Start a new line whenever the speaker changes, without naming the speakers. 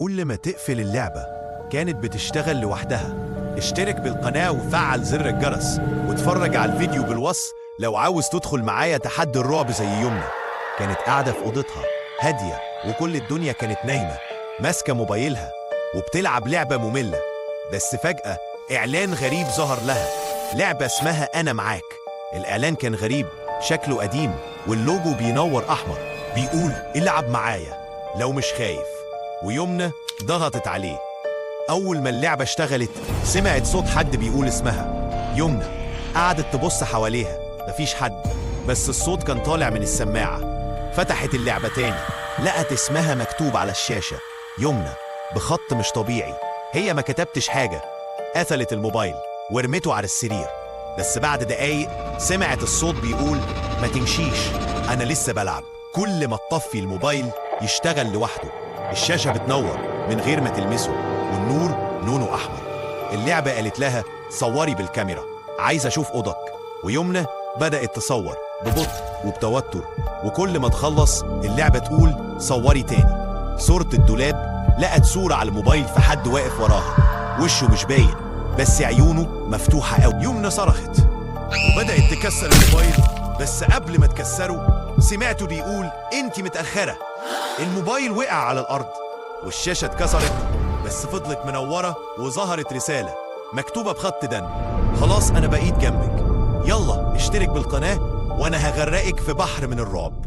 كل ما تقفل اللعبة كانت بتشتغل لوحدها. اشترك بالقناة وفعل زر الجرس واتفرج على الفيديو بالوصف لو عاوز تدخل معايا تحدي الرعب زي يمنى. كانت قاعدة في أوضتها هادية وكل الدنيا كانت نايمة، ماسكة موبايلها وبتلعب لعبة مملة. بس فجأة إعلان غريب ظهر لها، لعبة اسمها أنا معاك. الإعلان كان غريب، شكله قديم واللوجو بينور أحمر، بيقول العب معايا لو مش خايف. ويمنى ضغطت عليه. أول ما اللعبة اشتغلت سمعت صوت حد بيقول اسمها يمنى. قعدت تبص حواليها، مفيش حد، بس الصوت كان طالع من السماعة. فتحت اللعبة تاني، لقت اسمها مكتوب على الشاشة يمنى بخط مش طبيعي. هي ما كتبتش حاجة، قفلت الموبايل ورمته على السرير. بس بعد دقايق سمعت الصوت بيقول ما تمشيش، أنا لسه بلعب. كل ما تطفي الموبايل يشتغل لوحده، الشاشة بتنور من غير ما تلمسه والنور لونه أحمر. اللعبة قالت لها صوري بالكاميرا، عايز أشوف أوضتك. ويمنى بدأت تصور ببطء وبتوتر، وكل ما تخلص اللعبة تقول صوري تاني. صورة الدولاب، لقت صورة على الموبايل في حد واقف وراها، وشه مش باين بس عيونه مفتوحة قوي. يمنى صرخت وبدأت تكسر الموبايل، بس قبل ما تكسره سمعته بيقول انت متأخرة. الموبايل وقع على الأرض والشاشة اتكسرت، بس فضلت منورة وظهرت رسالة مكتوبة بخط دم: خلاص أنا بقيت جنبك، يلا اشترك بالقناة وأنا هغرقك في بحر من الرعب.